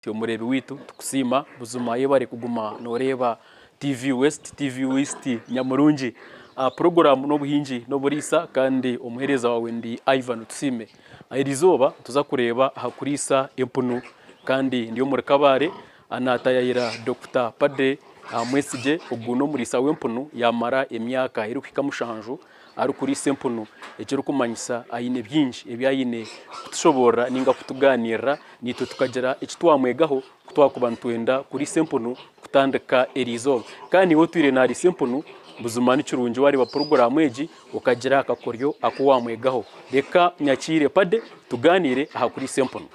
Omureebi waitu tukusiima buzima yebare kuguma noreeba TV West, TV West nyamurungi. Puroguraamu n'obuhingi n'oburiisa kandi omuheereza waawe ndi Ivan Tusiime. Erizooba nituza kureeba aha kuriisa empunu kandi ndi omuri Kabale naatayayira Dokita Paddy Mwesigye ogu n'omuriisa w'empunu yaamara emyaka erikuhika mushanju arikuriisa empunu ekirikumanyisa aine bingi ebi aine kutushoboorora nainga kutugaaniirira naitwe tukagira eki twamwegaho ku twakuba nitwenda kuriisa empunu kutandika eriizooba. Kandi iwe otwire naariisa empunu buzima ni kirungi waareeba puroguraamu egi okagira akakoryo aku waamwegaho. Reka nyakiire Paddy tugaaniire aha kuriisa empunu.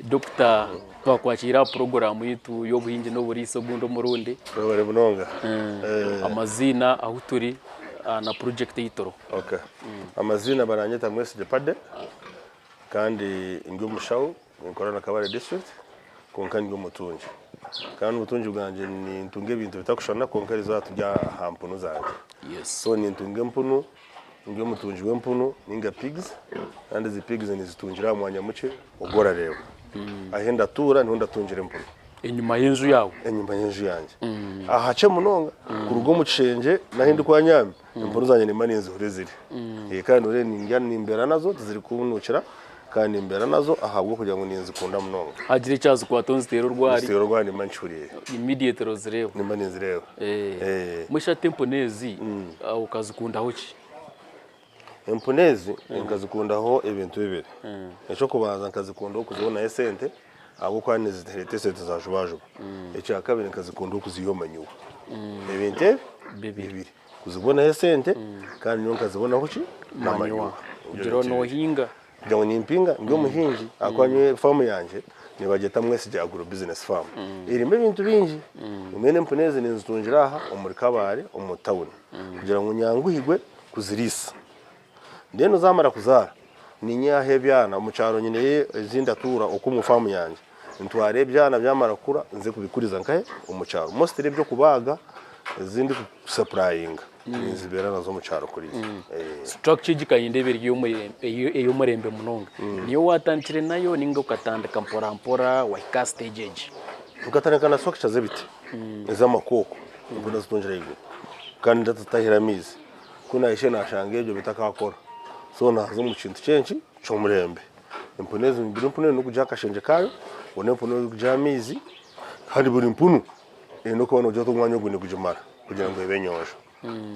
Dokita twakwakiira aha puroguraamu yaitu y'obuhingi n'oburiisa ogundi omurundi. Webare munonga. Amaziina, ahu turi na purojekiti ei turiho. Okay. Amaziina baranyeta Mwesigye Paddy kandi ndi omushaho ninkora na Kabale district kwonka ndi omutungi. Kandi obutungi bwangye nintunga ebintu bitakushushana kwonka erizooba turi aha mpunu zangye. Yes. So nintunga empunu Ndi omutungi w'empunu ninga pigs kandi ezi pigs nizitungira aha mwanya mukye ogu orareeba. Ahi ndatuura niho ndatungira empunu. Enyima y'enju yaawe? Enyima y'enju yangye. Ahakye munonga kuruga omu kishengye n'ahi ndikuba nyaami, empunu zangye nimba ninzihurira eziri. Kandi noreeba nindya nimbeera nazo tizirikunukira kandi nimbeera nazo ahabw'okugira ngu ninzikunda munonga. Hagira ekyazikwata onziteera orwari. Nziteera orwari nimba nkihuriire. Immediately ozireeba. Nimba ninzireeba. Mbwenu hati empunu ezi okazikundaho ki? Empunu ezi nkazikundaho ebintu bibiri. Eky'okubanza nkazikundaho kuzibonaho esente ahabw'okuba nizireeta esente za jubajuba. Ekyakabiri nkazikundaho kuziiha omu manyuwa. Ebintu ebi bibiri. Kuzibonaho esente kandi nyowe nkazibonaho ki? N'amanyuwa. Kugira ngu noohinga. Kugira ngu nimpinga, ndi omuhingi ahakuba nyowe faamu yangye nibagyeta Mwesigye Agro Business Farm. Erimu ebintu bingi. Mbwenu empunu ezi ninzitungira aha omuri Kabale omu tawuni kugira ngu nyanguhirwe kuziriisa. Then zamara kuzaara, ninyihaho ebyana, omu kyaro nyineyo ezi ndatuura okwo omu faamu yangye. Ntwara ebyana byamara kukura nze kubikuriza nkahe? Omu kyaro. Mostly eby'okubaaga ezi ndikusapurayinga ninzibeera nazo omu kyaro kuriya. Structure egi ka nindeeba eri ey'omurembe munonga. Niyo waatandikire nayo nainga okatandika mpora mpora wahika aha stage egi? Nkatandika na structure z'ebiti ez'amakooko nibwo nazitungire ahaiguru kandi ndatahire amaizi. Ku naahikire naashanga ebyo bitakakora so naaza omu kintu ky'enki ky'omurembe. Empunu ezi buri mpunu eine okugiha akashengye kaayo, buri empunu eine okugiha amaizi kandi buri mpunu eine okuba noogira oti omwanya ogu nigugimara kugira ngu ebe enyonjo.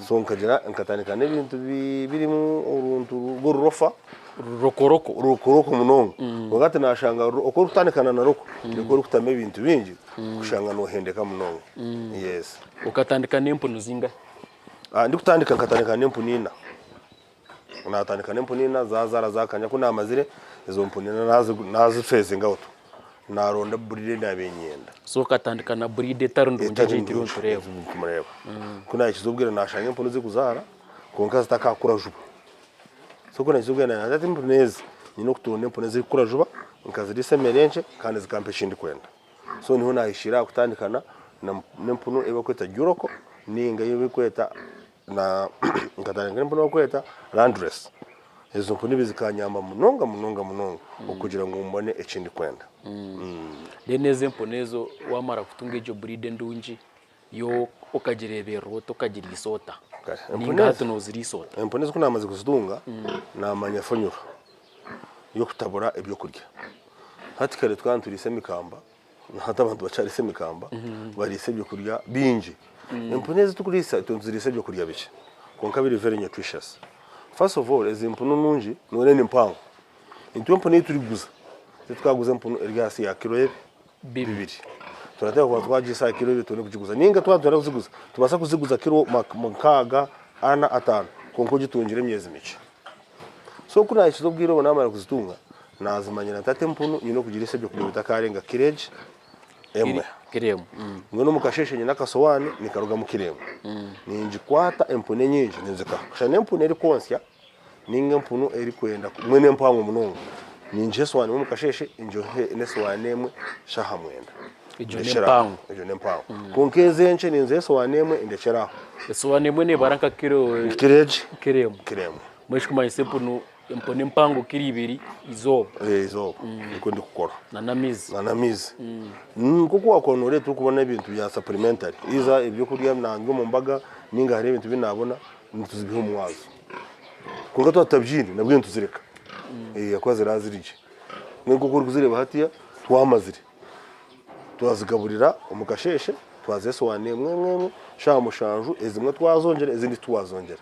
So nkagira nkatandika n'ebintu birimu oruntu rw'orurofa. Rokoroko. Rokoroko munonga. Kwonka hati naashanga oku orikutandikana na roko nikwo orikutamu ebintu bingi kushanga noohendeka munonga. Yes. Okatandika n'empunu zingahi? Ndikutandika nkatandika n'empunu ina. Naatandika n'empunu ina zaazaara zaakanya ku naamazire ezo mpunu ina naazifeezinga out naaronda breed ei naabaire niinyenda. So okatandika na breed etari ndungi egi ei turiyo nitureeba. Ei turiyo nitureeba. Ku naahikize obwire naashanga empunu zirikuzaara kwonka zitakakura juba. So ku naahikize obwire naagira nti hati empunu ezi nyine okutonda empunu ezirikukura juba nkaziriisa emere nkye kandi zikampa eki ndikwenda. So niho naahikiire aha kutandika n'empunu ei barikweta Duroko nainga ei barikweta Na nkatandika n'empunu barikweta Landress. Ezo mpunu ibiri zikanyamba munonga munonga munonga okugira ngu mbone eki ndikwenda. Then ezo empunu ezo wamara kutunga egyo breed endungi, yo okagireeberera ota, okagiriisa ota? Ninga hati nooziriisa ota? Empunu ezi ku naamazire kuzitunga, naamanya fonyura y'okutabura ebyokurya. Hati kare tukaba nituriisa emikamba. Hati abantu bakyariisa emikamba, bariisa ebyokurya bingi. Empunu ezi turikuriisa itwe nituziriisa ebyokurya bikye kwonka biri very nutritious. First of all ezi mpunu nungi noreeba ni mpango. Itwe empunu ei turikuguza titukaguza empunu eri ahansi ya kiro ebi bibiri. Turateekwa kuba twagihiisa aha kiro ebiri tubone kugiguza ninga twaba nitwenda kuziguza nitubaasa kuziguza kiro mukaaga, ana, ataano kwonka ogitungire emyezi mikye. So ku naahikize obwire obu naamara kuzitunga, naazimanyira nti hati empunu nyine okugiriisa ebyokurya bitakaarenga kiro egi emwe. Kiro emwe. Mbwenu omu kasheeshe nyine akasowaani nikarugamu kiro emwe. Ningikwata empunu enyingi ninzikaha. Kushusha n'empunu erikwontsya, Ninga empunu erikwenda mbwenu empango munonga ningiha esowaani emwe omu kasheeshe ngihe n'esowaani emwe shaaha mwenda. Egyo Ndekyera aho. n'empango. Egyo n'empango. Kwonka ezi enkye ninziha esowaani emwe ndekyera aho. Esowaani emwe neebara nka kiro Kiro egi? Kiro emwe. Kiro emwe. Mbwenu ekikumanyisa empunu empunu empango kiro ibiri eizooba. Eizooba nikwo ndikukora. Na n'amaizi. Na n'amaizi. Nk'oku waakuba nooreeba turikubona ebintu bya supplementary, either ebyokurya nangwa omu mbaga ninga hariho ebintu ebi naabona nituzibiha omu mwazo. Kwonka twaba tutabiine nabwo nituzireka ahakuba ziraba ziri gye. Mbwenu nk'oku orikuzireeba hatiiya twamazire, twazigaburira omu kasheeshe, twaziha esowaani emwe emwe emwe, shaaha mushanju ezimwe twazongyera ezindi titwazongyera.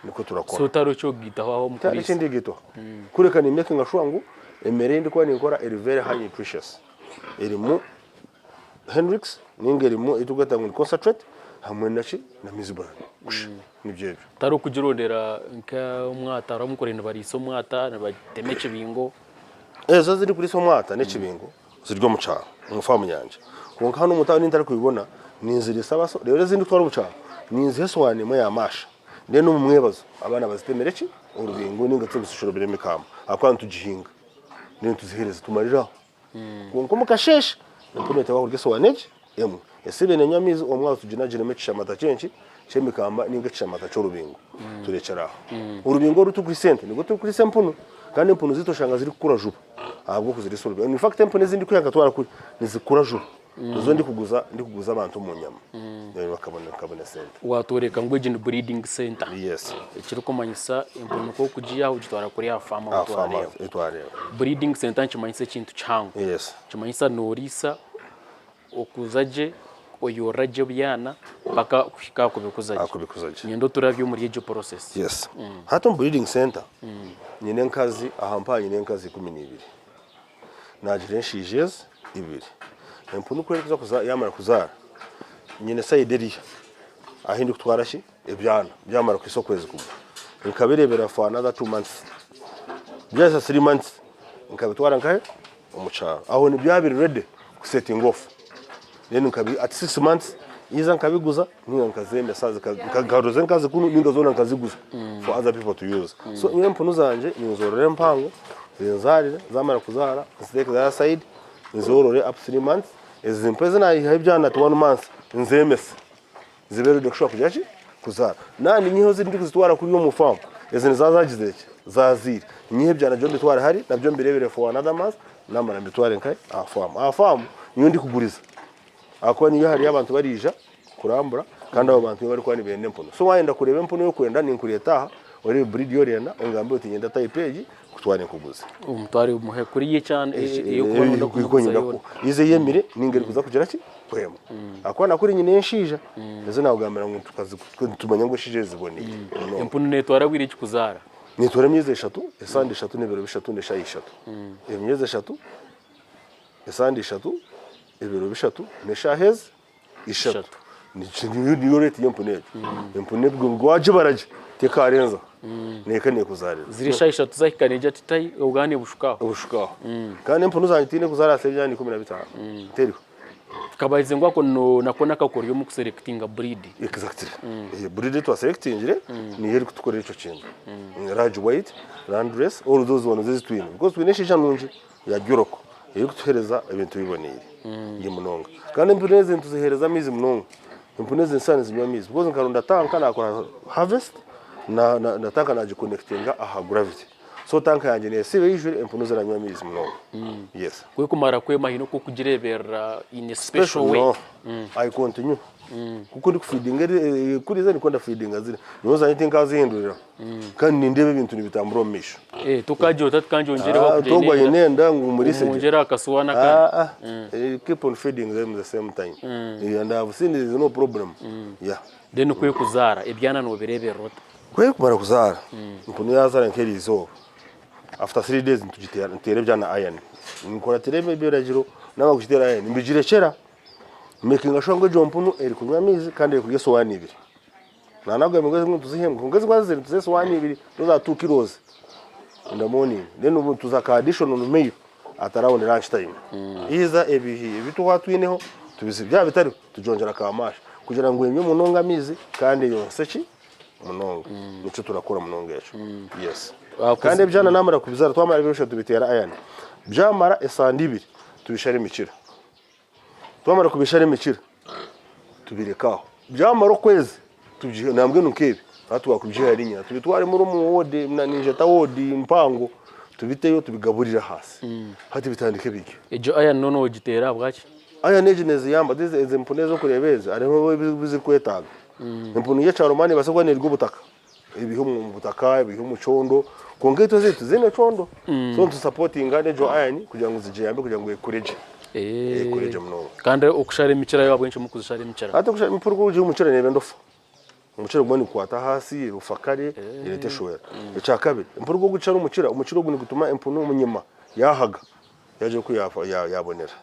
Nikwo turakora. So tihariho eki orikugaitaho aho omu Tihariho kuriisa? eki ndikugaitaho. Kureka ni makinga sure ngu emere ei ndikuba ninkora eri very high nutritious. Erimu Hendrix ninga erimu ei turikweta ngu ni concentrate hamwe na ki na maize bran kusha nibyo ebyo. Tari okugirondera nk'omwata hariho abamwe nibariisa omwata nibatema ekibingo. Ezo ezirikuriisa omwata n'ekibingo ziri omu kyaro omu faamu yangye kwonka hanu omu tauni ntarikubibona ninziriisa abaso reero ezi ndikutwara omu kyaro ninziha esowaani emwe ya maasha then omu mwebazo abaana bazitemere ki orubingo ninga tubisushuro by'emikamba ahakuba nitugihinga then tuziheereze tumarire aho. Kwonka omu kasheeshe empunu eteba kurya esowaani egi emwe. Esiibe nenywa amaizi omwazo tuginagiremu ekishamata ky'enki ky'emikamba ninga ekishamata ky'orubingo turekyere aho. Orubingo oru turikuha esente nirwo turikuriisa empunu kandi empunu zaitu oshanga zirikukura juba ahabw'okuziriisa orubingo. In fact empunu ezi ndikwiha nkatwara kuri nizikura juba nizo ndikuguza ndikuguza abantu omu nyama then bakabona nkabona esente. Watworeka ngu egi ni breeding center. Yes. Ekirikumanyisa empunu ku orikugiiha ogitwara kuri aha faamu Aha ahu faamu twareeba. ahu twareeba. Breeding center nikimanyisa ekintu kihango. Yes. Nikimanyisa nooriisa, okuza gye, oyorora gye ebyana mpaka kuhika aha kubikuza gye. Aha kubikuza gye. Niinyenda oturabye omuri egyo process. Yes. Hati omu breeding center nyine enkazi aha mpaha nyine enkazi 12. Naagira enshaija ezi ibiri. Empunu ku erikuza kuzaara yaamara kuzaara, nyine sayidi eriya ahu ndikutwara ki ebyana byamara kuhitsya okwezi kumwe. Nkabireebera for another two months, byahitsya three months nkabitwara nkahe omu kyaro. Aho nibyaba biri ready kusetinga off. Then nkabi at six months either nkabiguza ninga nkazemesa nkaroza enkazi kunu ninga zoona nkaziguza for other people to use. So nyowe empunu zangye ninzorora empango zinzaarire zamara kuzaara nziteeke the other side nzorore up to 3 months ezi mpunu ezi nayihaho ebyana at one month nzemese zibe ready kushobora kugira ki kuzaara. Naaba ninyihaho ezindi ndikuzitwara kuriya omu farm ezi niziba zagizire ki zazaire nyihe ebyana byo mbitware hari nabyo mbirebere for another month namara mbitware nkahe aha farm. Aha farm niyo ndikuguriza ahakuba niyo hariyo abantu bariija kurambura kandi abo bantu nibo barikuba nibenda empunu. So wayenda kureeba empunu ei orikwenda ninkureeta aha oreebe breed ei orenda ongambe oti niinyenda type egi nkutware nkuguze. Omutware omuhe kuriya ekyana ey'okuba noyenda kumuguza yoona. Either eyemire ninga erikuza kugira ki kwema. Ahakuba na kuri nyine enshaija ezo nakugambira ngu nitumanya ngu enshaija ezi ziboniire munonga. Empunu netwara bwire ki kuzaara? Netwara emyezi eshatu, esande ishatu n'ebiro bishatu n'eshaaha ishatu. Emyezi eshatu, esande ishatu, ebiro bishatu n'eshaaha ezi ishatu. Niyo rate y'empunu egyo. Empunu egyo wagibara gye tekarenzaho neka nekuzaarira. Ziri eshaaha ishatu zahika negira ati tai obwana nibushuka aho. Bushuka aho. Kandi empunu zangye tihaine kuzaara ahansi y'ebyana 15 teriho. Kabaize ngu ako nako nakakoryo omu kuselectinga breed. Exactly. Breed ei twaselectingire niyo erikutukorera ekyo kintu. Large white, landrace, all those ones ezi twine. Because twine enshaija nungi ya Duroc erikutuhereza ebintu biboneire gye munonga. Kandi empunu ezi nituzihereza amaizi munonga. Empunu ezi nitushanga nizinywa amaizi because nkaronda tanka nakora harvest na na tanka nagiconnectinga aha gravity. So tanka yangye nesiiba eijwire empunu ziranywa amaizi munonga. Yes. Ku erikumara kwema haine oku orikugireeberera in a special way? No, I continue. Nkoku ndikufeedinga kuriza nikwo ndafeedinga ziri. Nyowe zangye tinkazihindurira. Kandi nindeeba ebintu nibitambura omu maisho. Eh, tokagira oti kangyongyereho Ah, kugira Ogwo aine enda ngu muriise gye. Omwongyere akasuwaani akandi. Ah, ah. Eh, keep on feeding them the same time. Eh, and I have seen there is no problem. Yeah. Then ku erikuzaara ebyana noobireeberera ota? Ku erikumara kuzaara, empunu yaazaara nk'eri izooba, after 3 days nitugiteera nituteera ebyana iron. Nkuratira ebiragiro naaba kugiteera iron mbigirekyera, makinga sure ngu egyo mpunu erikunywa amaizi kandi erikurya esowaani ibiri. Nanagambye ngu ezimwe nituzihemba kwonka ezikuba zizire nituziha esowaani ibiri those are two kilos in the morning then obu tuza ka additional meal at around lunch time. Either ebi ebi tukuba twineho tubizi byaba bitariho tugyongyera ka mash kugira ngu enywe munonga amaizi kandi eyonse ki? Munonga. Nikyo turakora munonga ekyo. Yes. Ah, Kandi ebyana namara kubizara twamara ebiro bishatu tubiteera iron. Byamara esande ibiri tubishara emikira. Twamara kubishara emikira tubireka aho. Byamara okwezi tubyiha nambwenu nkebi hati twakubyiha ahari nyina tubitware muri omu ward na ninjeta ward mpango tubiteyo tubigaburire ahansi. Hati bitandike birye. Egyo iron noneho ogiteera ahabwaki? Iron egi neziyamba ezi ezi empunu ezi orikureeba ezi hariho ebi zirikwetaaga. Empunu y'ekyaro mani nebaasa kuba nerya obutaka, ebiiha omu butaka, ebiiha omu kyondo kwonka itwe ezaitu tiziine kyondo. So nitusapotinga n'egyo iron kugira ngu zigiyambe kugira ngu ekure gye, ekure gye munonga. Kandi okushara emikira yo ahabw'enki murikuzishara emikira? Hati okushara empunu ku orikugiha omukira neeba endofa. Omukira gumwe nigukwata ahansi erufa kare ereeta eshwera. Ekyakabiri empunu ku orikugishara omukira, omukira ogu nigutuma empunu omunyima yaahaga yaagira oku yaabonera.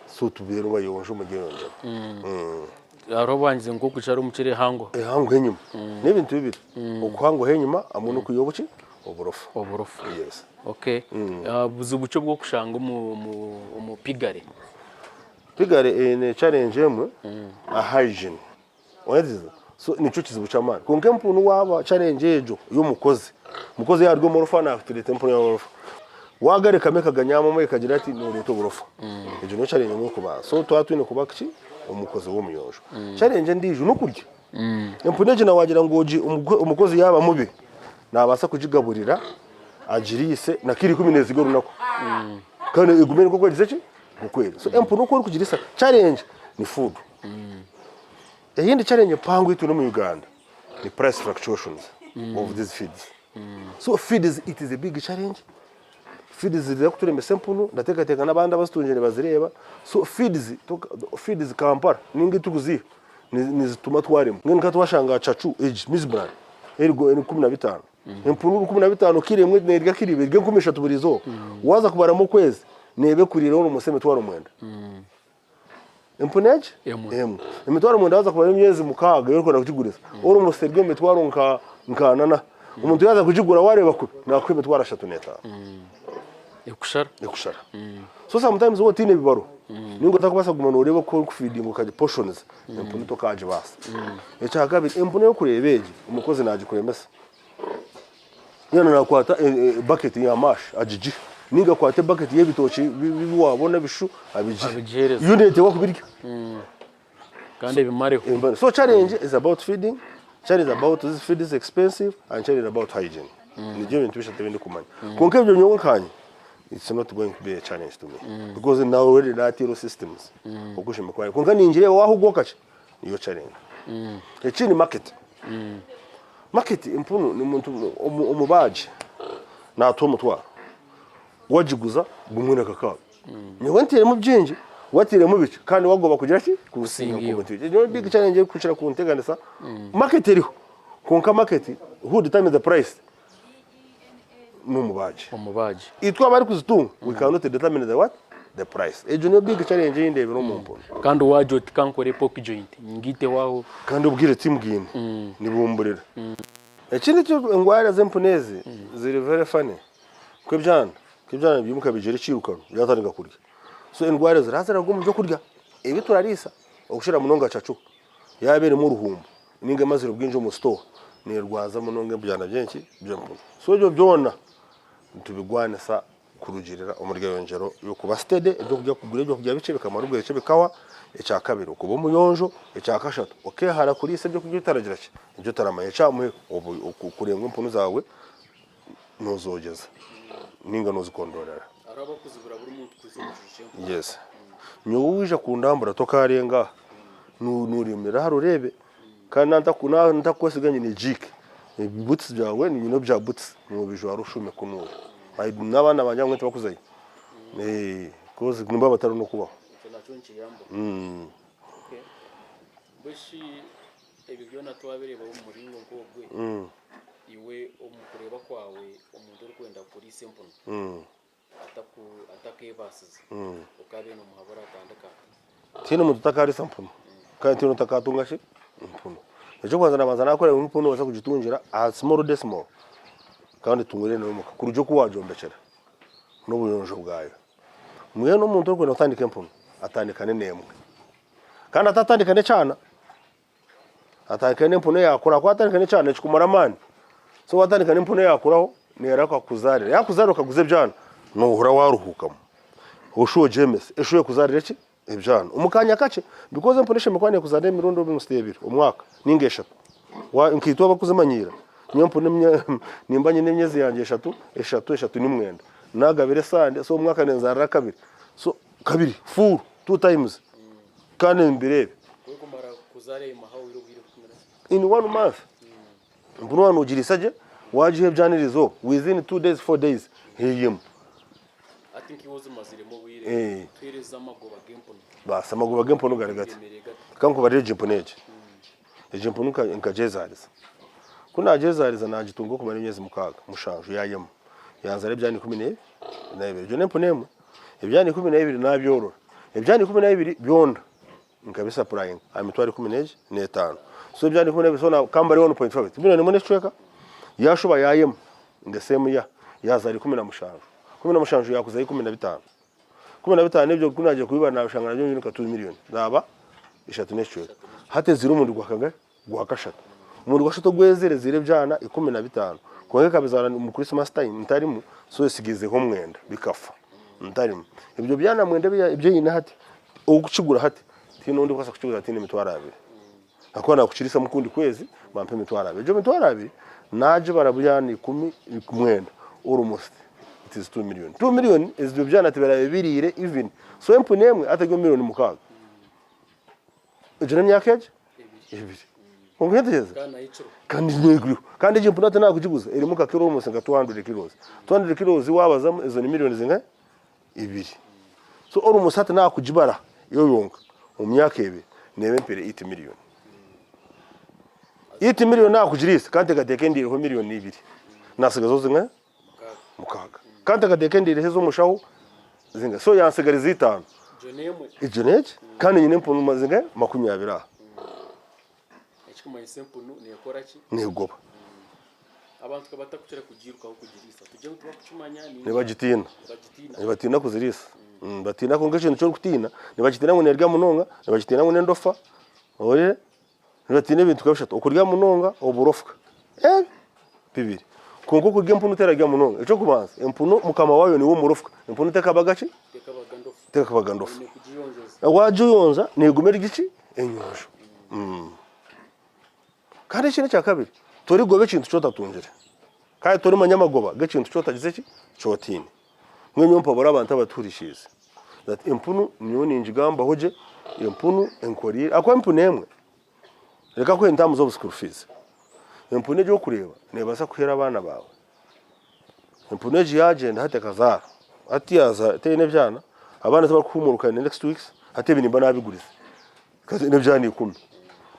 So tubeere bayonjo omuri eyo ngyero. Hariho obuhangizi nk'okushara omukira ehango. Ehango enyima. N'ebintu bibiri. Okuhangoho enyima hamwe n'okwiha obuki? Oburofa. Oburofa. Yes. Okay. Buzibu ki obw'okushanga omu omu omu piggery? Piggery eine challenge emwe, hygiene. Wahurikiza? So nikyo kizibu ky'amaani. Kwonka empunu waaba challenge egyo y'omukozi, omukozi yaarya omurofa naakutureeta empunu y'omurofa. Waagarekamu ekaganyamamu ekagira ati nooreeta oburofa. Egyo niyo challenge emwe erikubanza. So twaba twine kuba ki? Omukozi w'omuyonjo. Challenge endiijo n'okurya. Empunu egi na waagira ngu ogi omukozi yaaba mubi, naabaasa kugigaburira agiriise na kiro 14 orunaku. Kandi egume nikwo egizire ki? Nikwo eri. So empunu oku orikugiriisa challenge ni food. Eyindi challenge mpango ei twine omu Uganda ni price fluctuations of these feeds. So feeds it is a big challenge. Feeds ziriza kuturemesa empunu, ndateekateeka n'abandi abazitungire nibazireeba. So feeds, feeds Kampala ninga ei turikuziiha nizituma twaremwa. Mbwenu nka twashanga cacu egi maize bran eri 15. Empunu 15 kiro emwe nerya kiro ibiri, erya 3000 buri izooba. Waaza kubaramu okwezi neeba ekuriireho almost emitwaro mwenda. Empunu egi? Emwe. Emwe. Emitwaro mwenda waaza kubara emyezi mukaaga ei orikwenda kugiguriza, almost eri omu mitwaro nka nka anana. Omuntu yaaza kugigura waareeba kubi, naakuha emitwaro 35. Ekushara. Ekushara. So sometimes waaba otaine bibaro, ninga otarikubaasa kuguma nooreeba oku orikufeedinga okagi portions, empunu tokaagibaasa. Ekyakabiri, empunu ei orikureeba egi, omukozi naagikuremesa. Yoona naakwata ebaketi ya mash agigihe, ninga akwate ebaketi y'ebitookye bi waabona ebishu abigihe. Abigihereze. Yo neeteekwa kubirya. Kandi ebimareho. Ebimare. So challenge is about feeding, challenge is about this feed is expensive and challenge is about hygiene. Nibyo ebintu bishatu ebi ndikumanya. Kwonka ebyo nyowe nkanye, it's not going to be a challenge to me because now already naataireho systems oku nshemereire kuba. Kwonka ningireeba waahugwa okakye, niyo challenge. Ekindi market. Market empunu ni muntu omubaagi naatuha omutwaro wagiguza gumwe na kakaaga. Nyowe ntairemu bingi we atairemu bikye kandi we agoba kugira ki? Kusinga iwe. Niyo big challenge erikukira kunteganisa. Market eriho kwonka market who determines the price n'omubaagi. Omubaagi. Itwe abarikuzitunga we cannot determine the what? The price. Egyo niyo big challenge ei ndeebire omu mpunu. Kandi waagira oti ka nkore pork joint ngiiteho aho. Kandi obwire timbwine, nibumburira. Ekindi eki endwara z'empunu ezi ziri very funny, nk'ebyana, nk'ebyana nibyimuka bigira ekiirukano byatandika kurya. So endwara ziraba ziraruga omu byokurya ebi turariisa okukira munonga cacu yaaba erimu oruhumbu ninga emazire bwingi omu store nerwaza munonga ebyana by'enki by'empunu. So ebyo byona nitubigwanisa Kurugiirira omuri eyo ngyero y'okuba steady, ebyokurya kugura ebyokurya bikye bikamara obwire bukye bikahwa, ekyakabiri okuba omuyonjo, ekyakashatu okeehara kuriisa ebyokurya ebi otaragira ki, ebi otaramanya, ekyamuheru kureba ngu empunu zaawe noozogyeza ninga noozikondorera. Hariho abakuzibira buri muntu kuza omu kiju ky'empunu. Yes. Nyowe waija kundambura tokaarenga aha, nooreemera aha oreebe. Kandi naaba ntakukwesiga nyine jiiki, ebibutusi byawe nyine ebya butusi nobijwara oshume kunuya. N'abaana bangye abamwe tibakuzayo coz nibaba batari n'okubaho. Ekyo nakyo nikiyamba. Mbwenu shi ebyo byona twabireeba omu muringo nk'ogwe, iwe omu kureeba kwawe omuntu orikwenda kuriisa empunu atakeebaasize, okaabaire noomuhabura atandike ata? Tihaine muntu otakaariisa mpunu kandi tihaine otakatunga ki empunu. Eky'okubanza nabanza nakorera ngu empunu nobaasa kugitungira aha small decimal kandi otungire nayo omuka kuruga oku wagyombekyera n'obuyonjo bwayo. Mbwenu omuntu orikwenda kutandika empunu atandikane n'emwe kandi atatandika n'ekyana. Atandike n'empunu eyakura ahakuba watandika n'ekyana nikikumara amaani. So watandika n'empunu eyakuraho neerahuka kukuzaarira. Yaakuzaarira okaguza ebyana, noohurira waaruhuukamu. Oshusha ogyemese, eshusha ekuzaarira ki? Ebyana. Omu kaanya kakye because empunu eshemereire kuba neekuzaarira emirundi almost ebiri omu mwaka nainga eshatu. Nkaitwe abarikuzimanyiira, nyowe empunu nimba nyine emyezi yangye eshatu, eshatu, eshatu ni mwenda. Naagabira esande, so omu mwaka nenzaarira kabiri. So kabiri, full, two times. Kandi nimbireebe. In one month. Empunu waaba noogiriisa gye, waagiha ebyana eriizooba, within 2 days, 4 days eyemu. Baasi amagoba g'empunu gari gata? Reka nkubarire egi mpunu egi. Egi mpunu nkagyezaariza. Ku naagyezaariza naagitunga okumara emyezi mukaaga, mushanju yaayema. Yanzaara ebyana 12. Egyo n'empunu emwe. Ebyana 12 naabyorora. Ebyana 12 byona nkabisapurayinga aha mitwaro ikumi n'egi n'etaano. So ebyana 12 so na kambare 1.5 ti milioni emwe n'ekicweka. Yaashuba yaayema in the same year yaazaara 17. 17 yaakuzayo 15. 15 ebyo ku naagiire kubibara naabishanga nabyo biri nka 2 million zaaba ishatu n'ekicweka. Hati eziire omurundi gwa kangahe? Gwa kashatu. Omurundi gwa kashatu ogwezire eziire ebyana 15 kwonka ekabizaara omu Christmas time ntarimu so esigaizeho mwenda bikafa ntarimu. Ebyo byana mwenda ebi eine hati okukigura hati tihaine ondikubaasa kukiguza hati n'emitwaro abiri. Ahakuba naakukiriisamu okundi kwezi bampa emitwaro abiri. Egyo mitwaro abiri naagibara byana ikumi mwenda almost it is 2 million. 2 million ebyo byana tibiraabe biriire even so empunu emwe hati eri omu million mukaaga. Egyo n'emyaka egi ebiri. Okwetegyereza? Kandi neguriho. Kandi egyo empunu hati naakugiguza erimu nka kiro almost nka 200 kilos. 200 kilos waabazamu ezo ni million zingahi? Ibiri. So almost hati naakugibara yo yonka omu myaka ebiri neeba empiire 8 million. 8 million naakugiriisa ka nteekateeke ndiireho million ibiri naatsigazaho zingahi? Mukaaga. Ka nteekateeke ndiireho ez'omushaho zingahi? So yantsigariza itaano. Egyo n'egi kandi nyine empunu zingahi? 20 aha. Ekikumanyisa empunu nekora ki? Negoba. Abantu ka batakukira kugirukaho kugiriisa. Tugye ngu tibakukimanya ninga Nibagitiina. nibagitiina. Nibatiina kuziriisa. Nibatiina kwonka ekintu eki orikutiina, nibakitiina ngu nerya munonga, nibakitiina ngu n'endofa, ohurire? Nibatiina ebintu nka bishatu, okurya munonga, oburofa, ebi bibiri. Kwonka okurya empunu terarya munonga. Eky'okubanza, empunu mukama waayo niwe omurofa, empunu tekabaga ki? Tekabaga ndofa. Tekabaga ndofa. Oine kugiyonjoza. Waagiyonja neeguma eri ki? Enyonjo. Kandi ekindi ekya kabiri, torigoba ekintu ki otatungire, kandi torimanya amagoba g'ekintu ki otagize ki? Ki otaine. Mbwenu nyowe mpabura abantu abatuhurikiize that empunu nyowe ningigambaho gye, empunu enkoriire ahakuba empunu emwe reka kuha in terms of school fees, empunu egi orikureeba neebaasa kuheera abaana baawe. Empunu egi yaagyenda hati ekazaara, hati yaazaara teine ebyana, abaana tibarikuhumuruka in the next 2 weeks, hati ebi nimba naabigurize. Because n'ebyana ikumi.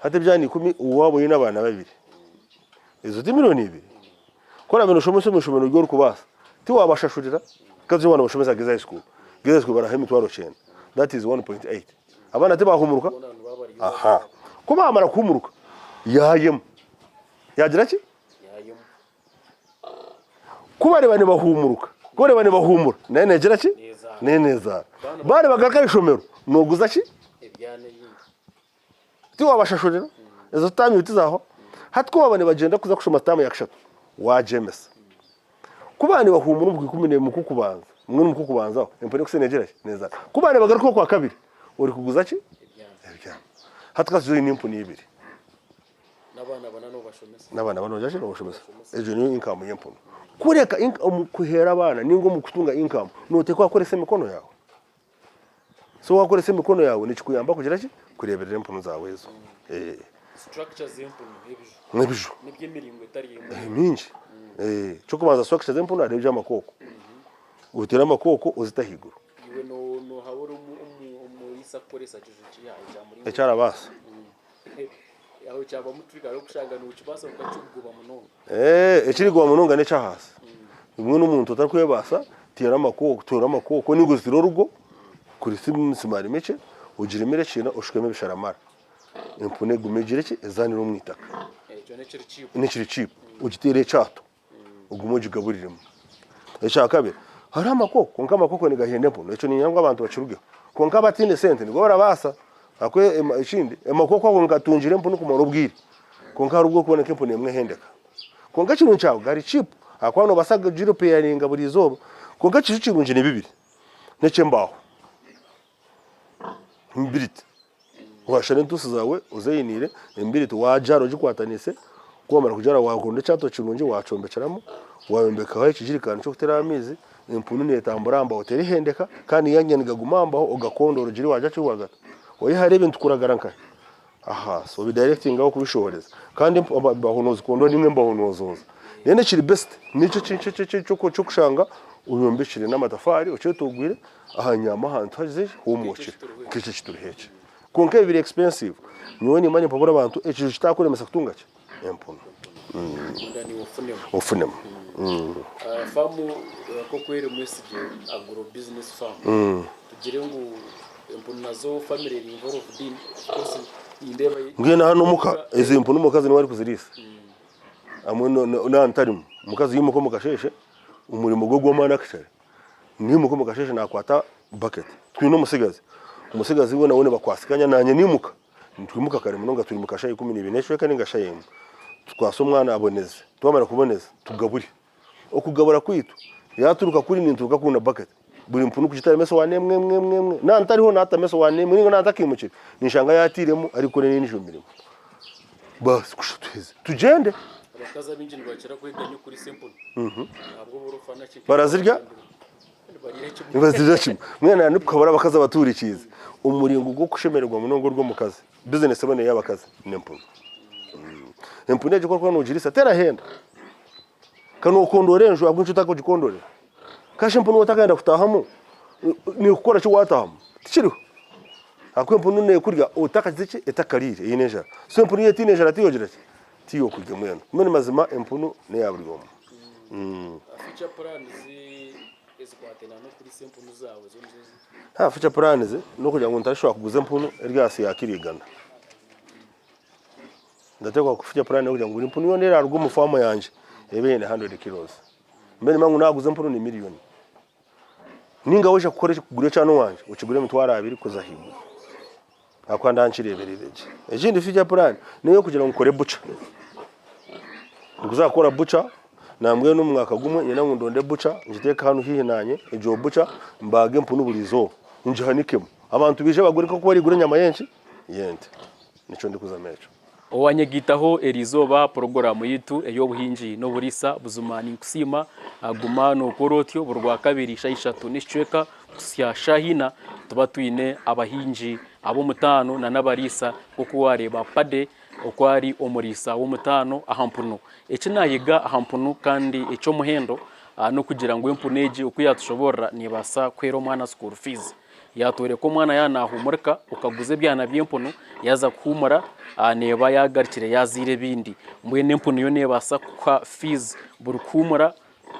Hati ebyana ikumi waaba oine abaana babiri, ezo ti milioni ibiri? Ku oraabe nooshomesa omu ishomero ry'orikubaasa, tiwaabashashurira? Because waaba noobashomesa Geza High School, Geza High School baraha emitwaro kyenda, that is 1.8. Abaana tibaahumuruka? Aha. Ku baamara kuhumuruka, yaayema. Yaagira ki? Ku bariba nibahuumuruka, ku bariba nibahuumura, nayo neegira ki? Nayo neezaara. Baareba garuka aha ishomero, nooguza ki? Tiwaabashashurira, ezo taamu ibiri tizaahwa. Hati ku baaba nibagyenda kuza kushoma taamu ya kashatu, waagyemesa. Ku baaba nibahuumura omu kwikumi n'emwe omu kw'okubanza, mbwenu omu kw'okubanza aho, empunu ekutsya neegira ki? Neezaara. Ku baaba nibagaruka okwa kabiri, orikuguza ki? Ebyana. Hati ka tugire oine empunu ibiri. N'abaana bana noobashomesa. N'abaana bana nogira ki? Noobashomesa. Egyo niyo income y'empunu. Kureka omu kuheera abaana ninga omu kutunga income, nooteekwa kukoresa emikono yaawe. So waakoresa emikono yaawe nikikuyamba kugira ki? Kureeberera empunu zaawe ezo. Structure z'empunu ebiju. Ebiju. N'eby'emiringo etari emwe. Mingi. Eky'okubanza structure z'empunu hariho eby'amakooko. Oteere amakooko ozite ahaiguru. Iwe noohabura omuriisa kukoresa kiju ki ekya muringo ki? Eki arabaasa. Aho kyabamu trick hariho kushanga nokibaasa kwonka kikugoba munonga. Eh, ekirikugoba munonga n'ekyahaasi. Mbwenu omuntu otarikwebaasa teera amakooko, toora amakooko ninga ozitire orugo kuriisa emisimaari mikye ogiremere ekiina oshukemu ebisharamara. Empunu egume egire ki, ezaanire omu itaka. Ekyo n'ekiri cheap. N'ekiri cheap. Ogiteere ekyato. Ogume ogigaburiremu. Ekyakabiri, hariho amakoko, kwonka amakoko nigahenda empunu. Ekyo niinyenda ngu abantu bakirugeho. Kwonka abataine sente nibwo barabaasa. Ahabw'okuba ema ekindi emakokwa ago ngatungire empunu kumara obwire kwonka hariho obu orikubona nk'empunu emwe ehendeka. Kwonka ekirungi kyago gari cheap ahakuba noobaasa kugiripairinga buri izooba kwonka ekiju kirungi ni bibiri n'eky'embaaho embiriti. Waashara entuusi zaawe ozeyiniire embiriti waajara ogikwataniise, ku waamara kujara waaronda ekyato kirungi waakyombekeramu, waayombekaho ekijirikaani ky'okuteraho amaizi, empunu neetambura aha mbaho terihendeka kandi yaanya nigaguma aha mbaho ogakondoora ogire waagira ki waagata. Oyihaho ebintu kuragara nkahi? Ahaasi obidayirekitinga aho kubishohoreza kandi embaho noozikondora naimwe embaho noozooza. Then ekiri best nikyo eky'okushanga oyombekire n'amatafaari okyetoogwire aha nyama ahantu hagize ki hoomwokire nk'eki eki turiho eki. Kwonka ebi biri expensive. Nyowe nimba nimpabura abantu ekiju kitakuremesa kutunga ki? Empunu. Kwenda niiwe ofunemu. Ofunemu. Faamu nk'oku eri Mwesigye Agro Business Farm, tugire ngu empunu nazo family eri involved in, of course nindeeba. Mbwenu hanu omuka ezi empunu omukazi niwe arikuziriisa. Hamwe naaba ntarimu, omukazi yaimuka omu kasheeshe omurimo gwe gw'amaani actually Niimuka omu kasheeshe naakwata bucket. Twine omutsigazi, omutsigazi we nawe nibakwasiganya naanye niimuka. Nitwimuka kare munonga twimuka shaaha 12 n'ekicweka nainga shaaha emwe. Tukwase omwana aboneze, twamara kuboneza tugabure. Okugabura kwaitu, yaaturuka kuri ninturuka kunu na bucket. Buri mpunu kugiteramu esowaani emwe emwe emwe emwe. Naaba ntariho naatamu esowaani emwe nainga naaba ntakaimukire, ninshanga yaatairemu arikukora endiijo mirimo. Baasi kusha tuheze tugyende. Abakazi abaingi nibakira kweganya okurisa empunu ahabw'oburofa naki. Barazirya? Nibazirya kimwe. Mbwenu aha nikuhabura abakazi abatuhurikiize, omuringo gw'okushemererwa munonga ori omukazi, bizinesi eba n'ey'abakazi n'empunu. Empunu egyo ku orikuba noogiriisa terahenda. Ka nookondoora enju ahabw'enki otakugikondorera? Ka shi empunu waaba otakayenda kutaahamu, neekukora ki waataahamu? Tikiriho. Ahakuba empunu neekurya otakagize ki? Etakariire, eine enjara. So empunu yaaba etaine enjara tiyogira ki? Tiyokurya mbwenu. Mbwenu mazima empunu n'eya buri omwe. Future plans ezikwatiraine n'okuriisa empunu zaawe zo nizo ziha? Ha future plans n'okugira ngu ntarishobora kuguza empunu eri ahansi ya kiro igana. Ndateekwa future plan y'okugira ngu buri mpunu yoona eraaruga omu faamu yangye ebe eine hundred kilos. Mbwenu nimanya ngu naaguza empunu ni miriyoni. Ninga waija kukora eki kugura ekyana owangye okigure 20,000 kuza ahaiguru. Ahakuba ndaba nkireebereire gye. Ekindi future plan n'ey'okugira ngu nkore butcher. Ndikuza kukora butcher nambwenu omu mwaka gumwe niinyenda ngu ndonde butcher ngiteeke hanu haihi naanye, egyo butcher mbaage empunu buri izooba ngihanikemu. Abantu baije bagure nk'oku barigura enyama y'enki? Y'ente. Nikyo ndikuzamu ekyo. Owanyegaitaho eri izooba puroguraamu yaitu ey'obuhingi n'oburiisa buzima ninkusiima. Guma nookora otyo buri Rwakabiri shaaha ishatu n'ekicweka kuhitsya shaaha ina tuba twine abahingi ab'omutaano n'abariisa nk'oku waareeba Paddy oku ari omuriisa w'omutaano aha mpunu. Eki naayega aha mpunu kandi eky'omuhendo n'okugira ngu empunu egi oku yaatushoboorora neebaasa kuheera omwana school fees. Yaatworeka omwana yaaba naahuumurika, okaguza ebyana by'empunu yaaza kuhuumura neeba yaagarukire yaazaire ebindi. Mbwenu empunu yo neebaasa kukuha fiizi buri kuhuumura,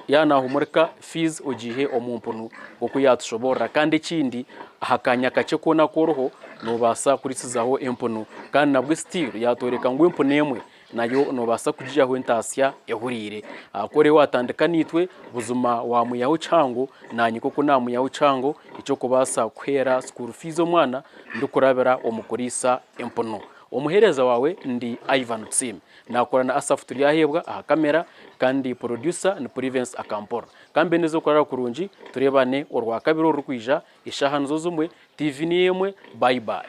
yaaba naahuumurika fiizi ogiihe omu mpunu nk'oku yaatushoboorora. Kandi ekindi aha kaanya kakye koona aku oriho noobaasa kuriisizaho empunu. Kandi nabwo still yaatworeka ngu empunu emwe nayo noobaasa kugiihaho entaasya ehuriire. Ku oraabe waatandika naitwe, buzima waamwihaho kihango, naanye nk'oku naamwihaho kihango eky'okubaasa kuheera school fees omwana ndikurabira omu kuriisa empunu. Omuheereza waawe ndi Ivan Tusiime. Naakora na Asaph Turyaheebwa aha kamera kandi producer ni Privence Akampora. Ka mbe neza okurara kurungi, tureebane Orwakabiri orurikwija, eshaaha nizo zimwe, TV niyo emwe, bye bye.